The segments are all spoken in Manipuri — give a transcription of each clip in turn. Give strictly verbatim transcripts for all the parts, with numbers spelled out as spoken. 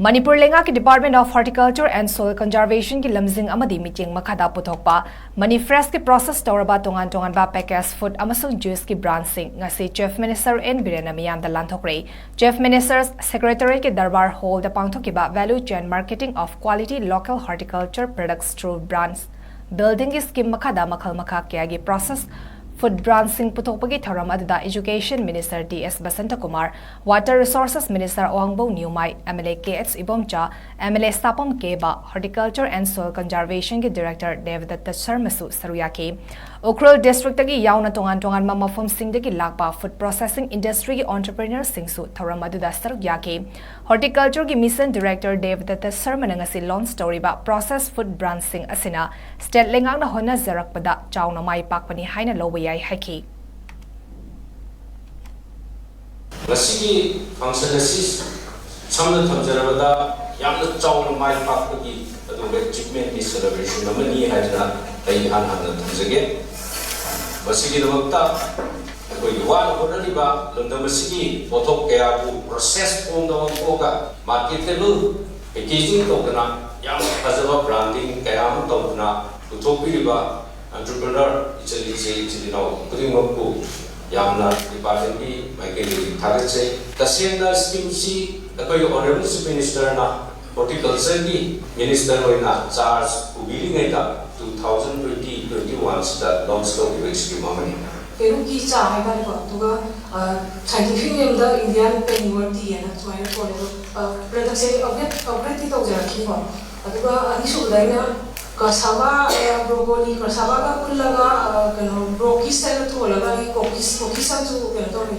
ꯃꯅꯤꯄꯨꯔ ꯂꯩꯉꯥꯛꯀꯤ Department of Horticulture and Soil Conservationꯒꯤ ꯂꯝꯖꯤꯡ ꯑꯃꯗꯤ ꯃꯤꯠꯌꯦꯡ ꯃꯈꯥꯗ ꯄꯨꯊꯣꯛꯄ ꯃꯅꯤ ꯐ꯭ꯔꯦꯁꯀꯤ ꯄ꯭ꯔꯣꯁꯦꯁ ꯇꯧꯔꯕ ꯇꯣꯉꯥꯟ ꯇꯣꯉꯥꯟꯕ ꯄꯦꯀꯦꯖ ꯐꯨꯗ ꯑꯃꯁꯨꯡ ꯖꯨꯏꯁꯀꯤ ꯕ꯭ꯔꯥꯟꯁꯁꯤꯡ ꯉꯁꯤ Chief Minister N ꯕꯤꯔꯦꯟꯅ ꯃꯤꯌꯥꯝꯗ ꯂꯥꯟꯊꯣꯛꯈ꯭ꯔꯦ꯫ Chief Minister's Secretariatꯒꯤ ꯗꯔꯕꯥꯔ ꯍꯣꯜꯗ ꯄꯥꯡꯊꯣꯛꯈꯤꯕ Value Chain Marketing of Quality Local Horticulture Products Through Brands Buildingꯒꯤ ꯁ꯭ꯀꯤꯝ ꯃꯈꯥꯗ ꯃꯈꯜ ꯃꯈꯥ ꯀꯌꯥꯒꯤ ꯄ꯭ꯔꯣꯁꯦꯁ ꯐꯨꯗ ꯕ꯭ꯔꯥꯟꯁꯁꯤꯡ ꯄꯨꯊꯣꯛꯄꯒꯤ ꯊꯧꯔꯝ ꯑꯗꯨꯗ Education Minister T S Basantakumar, Water Resources Minister Awangbou Newmai, M L A K H Ibomcha, M L A Sapam Keba, Horticulture and Soil Conservationꯒꯤ Director ꯗꯦꯕꯗꯠꯇ ꯁꯔꯃꯁꯨ ꯁꯔꯨꯛ ꯌꯥꯈꯤ꯫ ꯎꯈ꯭ꯔꯨꯜ districtꯇꯒꯤ ꯌꯥꯎꯅ ꯇꯣꯉꯥꯟ ꯇꯣꯉꯥꯟꯕ ꯃꯐꯝꯁꯤꯡꯗꯒꯤ ꯂꯥꯛꯄ ꯐꯨꯗ ꯄ꯭ꯔꯣꯁꯦꯁꯤꯡ ꯏꯟꯗꯁꯇ꯭ꯔꯤꯒꯤ ꯑꯣꯟꯇꯔꯄ꯭ꯔꯤꯅꯔꯁꯤꯡꯁꯨ ꯊꯧꯔꯝ ꯑꯗꯨꯗ ꯁꯔꯨꯛ ꯌꯥꯈꯤ꯫ Horticultureꯒꯤ Mission Director ꯗꯦꯕꯗꯠꯇ ꯁꯔꯃꯅ ꯉꯁꯤ ꯂꯣꯟꯆ ꯇꯧꯔꯤꯕ ꯄ꯭ꯔꯣꯁꯦꯁ ꯐꯨꯗ ꯕ꯭ꯔꯥꯟꯁꯁꯤꯡ ꯑꯁꯤꯅ ꯁ꯭ꯇꯦꯠ ꯂꯩꯉꯥꯛꯅ ꯍꯣꯠꯅꯖꯔꯛꯄꯗ ꯆꯥꯎꯅ ꯃꯥꯏ ꯄꯥꯛꯄꯅꯤ ꯍꯥꯏꯅ ꯂꯧꯕ ꯌꯥꯏ ꯍꯥꯏꯈꯤ꯫ ꯃꯁꯤꯒꯤ ꯐꯪꯁꯟ ꯑꯁꯤ ꯁꯝꯅ ꯊꯝꯖꯔꯕꯗ ꯌꯥꯝꯅ ꯆꯥꯎꯅ ꯃꯥꯏ ꯄꯥꯛꯄꯒꯤ ꯑꯗꯨꯒꯨꯝꯕ ꯑꯦꯆꯤꯞꯃꯦꯟꯒꯤ ꯁꯦꯂꯦꯕ꯭ꯔꯦꯁꯟ ꯑꯃꯅꯤ ꯍꯥꯏꯗꯅ ꯑꯩ ꯏꯍꯥꯟ ꯍꯥꯟꯅ ꯊꯝꯖꯒꯦ꯫ ꯃꯁꯤꯒꯤꯗꯃꯛꯇ ꯑꯩꯈꯣꯏꯒꯤ ꯋꯥꯅ ꯍꯣꯠꯅꯔꯤꯕ ꯂꯝꯗꯝ ꯑꯁꯤꯒꯤ ꯄꯣꯠꯊꯣꯛ ꯀꯌꯥꯕꯨ ꯄ꯭ꯔꯣꯁꯦꯁ ꯐꯣꯝꯗ ꯑꯣꯟꯊꯣꯛꯑꯒ ꯃꯥꯔꯀꯦꯇꯦꯕꯜ ꯄꯦꯀꯦꯖꯤꯡ ꯇꯧꯗꯅ ꯌꯥꯝ ꯐꯖꯕ ꯕ꯭ꯔꯥꯟꯗꯤꯡ ꯀꯌꯥ ꯑꯃ ꯇꯧꯗꯨꯅ ꯄꯨꯊꯣꯛꯄꯤꯔꯤꯕ ꯑꯦꯟꯇꯔꯄ꯭ꯔꯤꯅꯔ ꯏꯆꯜ ꯏꯆꯦ ꯏꯆꯤꯜ ꯏꯅꯥꯎ ꯈꯨꯗꯤꯡꯃꯛꯄꯨ ꯌꯥꯝꯅ ꯗꯤꯄꯥꯔꯠꯃꯦꯟꯒꯤ ꯃꯥꯏꯀꯩꯗꯒꯤ ꯊꯥꯒꯠꯆꯩ꯫ ꯇꯁꯦꯡꯅ ꯁ꯭ꯀꯤꯝꯁꯤ ꯑꯩꯈꯣꯏꯒꯤ ꯑꯣꯅꯔꯦꯕꯜ ꯆꯤꯐ ꯃꯤꯅꯤꯁꯇꯔꯅ ꯍꯣꯔꯇꯤꯀꯜꯆꯔꯒꯤ ꯃꯤꯅꯤꯁꯇꯔ ꯑꯣꯏꯅ ꯆꯥꯔꯖ ꯄꯨꯕꯤꯔꯤꯉꯩꯗ two thousand twenty twenty one ꯁꯤꯗ ꯂꯣꯟꯆ ꯇꯧꯈꯤꯕ ꯁ꯭ꯀꯤꯝ ꯑꯃꯅꯤ꯫ ꯄꯦꯔꯨꯛꯀꯤ ꯆꯥ ꯍꯥꯏꯇꯥꯔꯦꯀꯣ, ꯑꯗꯨꯒ ꯁꯥꯏꯟꯇꯤꯐꯤꯛ ꯅꯦꯝꯗ ꯏꯟꯗꯤꯌꯥꯟ ꯄꯦꯅꯤꯋꯔ ꯇꯤ ꯍꯥꯏꯅ ꯁꯨꯃꯥꯏꯅ ꯀꯧꯋꯦ꯫ ꯑꯗꯣ ꯄ꯭ꯔꯗꯛꯁꯦ ꯑꯞꯒ꯭ꯔꯦꯗ ꯑꯞꯒ꯭ꯔꯦꯗꯇꯤ ꯇꯧꯖꯔꯛꯈꯤꯅꯤꯀꯣ꯫ ꯑꯗꯨꯒ ꯑꯅꯤꯁꯨꯕꯗ ꯑꯩꯅ ꯀꯁꯥꯕꯥ, ꯕ꯭ꯔꯣꯀꯣꯂꯤ, ꯀꯁꯥꯕꯥꯒ ꯄꯨꯜꯂꯒ ꯀꯩꯅꯣ ꯕ꯭ꯔꯣꯀꯤꯁ ꯍꯥꯏꯅ ꯊꯣꯜꯂꯒ ꯑꯩ ꯀꯣꯀꯤꯁ ꯀꯣꯀꯤꯁ ꯑꯃꯁꯨ ꯀꯩꯅꯣ ꯇꯧꯔꯤ,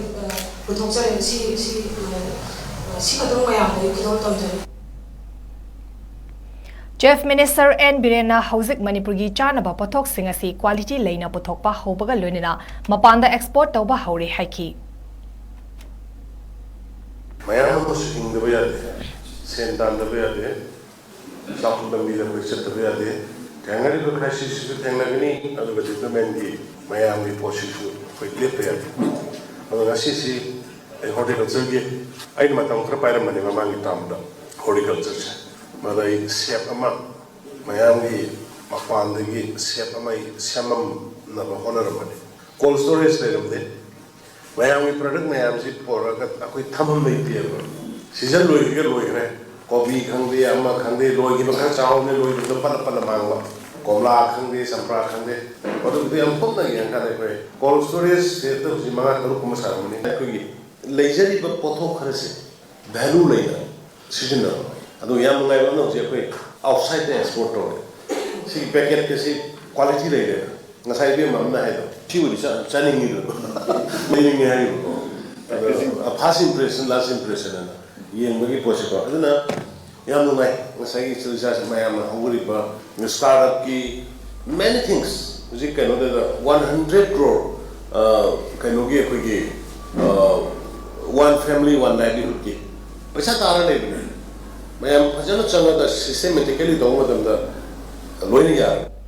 ꯄꯨꯊꯣꯛꯆꯔꯦ꯫ ꯁꯤ ꯁꯤ ꯁꯤ ꯈꯛꯇꯪ ꯃꯌꯥꯝꯗꯒꯤ ꯈꯨꯗꯣꯜ ꯇꯝꯖꯔꯤ꯫ Chief Minister N ꯕꯤꯔꯦꯟꯅ ꯍꯧꯖꯤꯛ ꯃꯅꯤꯄꯨꯔꯒꯤ ꯆꯥꯅꯕ ꯄꯣꯠꯊꯣꯛꯁꯤꯡ ꯑꯁꯤ ꯀ꯭ꯋꯥꯂꯤꯇꯤ ꯂꯩꯅ ꯄꯨꯊꯣꯛꯄ ꯍꯧꯕꯒ ꯂꯣꯏꯅꯅ ꯃꯄꯥꯟꯗ ꯑꯦꯛꯁꯄꯣꯔꯠ ꯇꯧꯕ ꯍꯧꯔꯦ ꯍꯥꯏꯈꯤ꯫ ꯃꯌꯥꯝ ꯑꯃꯁꯨ ꯍꯤꯡꯗꯕ ꯌꯥꯗꯦ, ꯁꯦꯟ ꯇꯥꯟꯗꯕ ꯌꯥꯗꯦ, ꯆꯥꯎꯈꯠ ꯂꯝꯕꯤꯗ ꯑꯩꯈꯣꯏ ꯆꯠꯇꯕ ꯌꯥꯗꯦ꯫ ꯊꯦꯡꯅꯔꯤꯕ ꯀ꯭ꯔꯥꯏꯁꯤꯁꯁꯤꯁꯨ ꯊꯦꯡꯅꯒꯅꯤ, ꯑꯗꯨꯒ ꯗꯤꯕ꯭ꯂꯞꯃꯦꯟꯒꯤ ꯃꯌꯥꯝꯒꯤ ꯄꯣꯠꯁꯤꯁꯨ ꯑꯩꯈꯣꯏ ꯂꯦꯞꯄ ꯌꯥꯗꯦ꯫ ꯑꯗꯣ ꯉꯁꯤꯁꯤ ꯑꯩ ꯍꯣꯔꯇꯤꯀꯜꯆꯔꯒꯤ ꯑꯩꯅ ꯃꯇꯝ ꯈꯔ ꯄꯥꯏꯔꯝꯕꯅꯤ ꯃꯃꯥꯡꯒꯤ ꯇꯥꯝꯗ꯫ ꯍꯣꯔꯇꯤꯀꯜꯆꯔꯁꯦ꯫ ꯃꯗ ꯑꯩ ꯁꯦꯞ ꯑꯃ, ꯃꯌꯥꯝꯒꯤ ꯃꯄꯥꯟꯗꯒꯤ ꯁꯦꯞ ꯑꯃ ꯑꯩ ꯁꯦꯝꯃꯝꯅꯕ ꯍꯣꯠꯅꯔꯝꯕꯅꯤ꯫ ꯀꯣꯜ ꯁ꯭ꯇꯣꯔꯦꯖ ꯂꯩꯔꯝꯗꯦ꯫ ꯃꯌꯥꯝꯒꯤ ꯄ꯭ꯔꯗꯛ ꯃꯌꯥꯝꯁꯤ ꯄꯨꯔꯛꯑꯒ ꯑꯩꯈꯣꯏ ꯊꯝꯐꯝ ꯂꯩꯇꯦꯕ꯫ ꯁꯤꯖꯟ ꯂꯣꯏꯈꯤꯒ ꯂꯣꯏꯈ꯭ꯔꯦ꯫ ꯀꯣꯕꯤ ꯈꯪꯗꯦ, ꯑꯃ ꯈꯪꯗꯦ, ꯂꯣꯏꯈꯤꯕ ꯈꯔ ꯆꯥꯎꯕꯅꯦ, ꯂꯣꯏꯈꯤꯕꯗꯣ ꯄꯠꯂ ꯄꯠꯂ ꯃꯥꯡꯕ꯫ ꯀꯣꯝꯂꯥ ꯈꯪꯗꯦ, ꯆꯝꯄ꯭ꯔꯥ ꯈꯪꯗꯦ, ꯑꯗꯨꯕꯨꯗꯤ ꯌꯥꯝ ꯄꯨꯝꯅ ꯌꯦꯡꯉꯀꯥꯟꯗ ꯑꯩꯈꯣꯏ ꯀꯣꯜ ꯁ꯭ꯇꯣꯔꯦꯖꯁꯦ ꯍꯧꯖꯤꯛ ꯃꯉꯥ ꯇꯔꯨꯛ ꯀꯨꯝꯕ ꯁꯥꯔꯝꯒꯅꯤ꯫ ꯑꯩꯈꯣꯏꯒꯤ ꯂꯩꯖꯔꯤꯕ ꯄꯣꯠꯊꯣꯛ ꯈꯔꯁꯦ ꯚꯦꯂꯨ ꯂꯩꯅ ꯁꯤꯖꯤꯟꯅꯕ꯫ ꯑꯗꯨ ꯌꯥꯝ ꯅꯨꯡꯉꯥꯏꯕ ꯑꯃꯅ ꯍꯧꯖꯤꯛ ꯑꯩꯈꯣꯏ ꯑꯥꯎꯠꯁꯥꯏꯗꯇ ꯑꯦꯛꯁꯄꯣꯔꯠ ꯇꯧꯔꯦ꯫ ꯁꯤꯒꯤ ꯄꯦꯀꯦꯠꯀꯁꯤ ꯀ꯭ꯋꯥꯂꯤꯇꯤ ꯂꯩꯔꯦ꯫ ꯉꯁꯥꯏ ꯏꯕꯦꯝꯃ ꯑꯃꯅ ꯍꯥꯏꯗꯣ, "ꯁꯤꯕꯨꯗꯤ ꯆꯥ-, ꯆꯥꯅꯤꯡꯉꯤꯗꯣ?" "ꯂꯩꯅꯤꯡꯉꯦ" ꯍꯥꯏꯔꯤꯕꯀꯣ꯫ ꯑꯗꯣ, "First impression, last impression" ꯍꯥꯏꯅ ꯌꯦꯡꯕꯒꯤ ꯄꯣꯠꯁꯤꯀꯣ꯫ ꯑꯗꯨꯅ ꯌꯥꯝ ꯅꯨꯡꯉꯥꯏ꯫ ꯉꯁꯥꯏꯒꯤ ꯏꯆꯥꯁꯤꯡ ꯃꯌꯥꯝꯅ ꯍꯧꯒꯠꯂꯤꯕ ꯁ꯭ꯇꯥꯔꯠ ꯑꯞꯀꯤ many things, ꯍꯧꯖꯤꯛ ꯀꯩꯅꯣꯗ ꯋꯥꯟ ꯍꯟꯗ꯭ꯔꯦꯠ ꯀ꯭ꯔꯣꯔ, ꯑ, ꯀꯩꯅꯣꯒꯤ ꯑꯩꯈꯣꯏꯒꯤ, ꯑ, ꯋꯥꯟ ꯐꯦꯃꯤꯂꯤ ꯋꯥꯟ ꯂꯥꯏꯚꯂꯤꯍꯨꯗꯀꯤ ꯄꯩꯁꯥ ꯇꯥꯔ ꯂꯩꯕꯅꯦ꯫ ꯃꯌꯥꯝ ꯐꯖꯅ ꯆꯪꯉꯒ ꯁꯤꯁꯇꯦꯃꯦꯇꯤꯀꯦꯂꯤ ꯇꯧꯕ ꯃꯇꯝꯗ ꯂꯣꯏꯅ ꯌꯥꯔꯦ꯫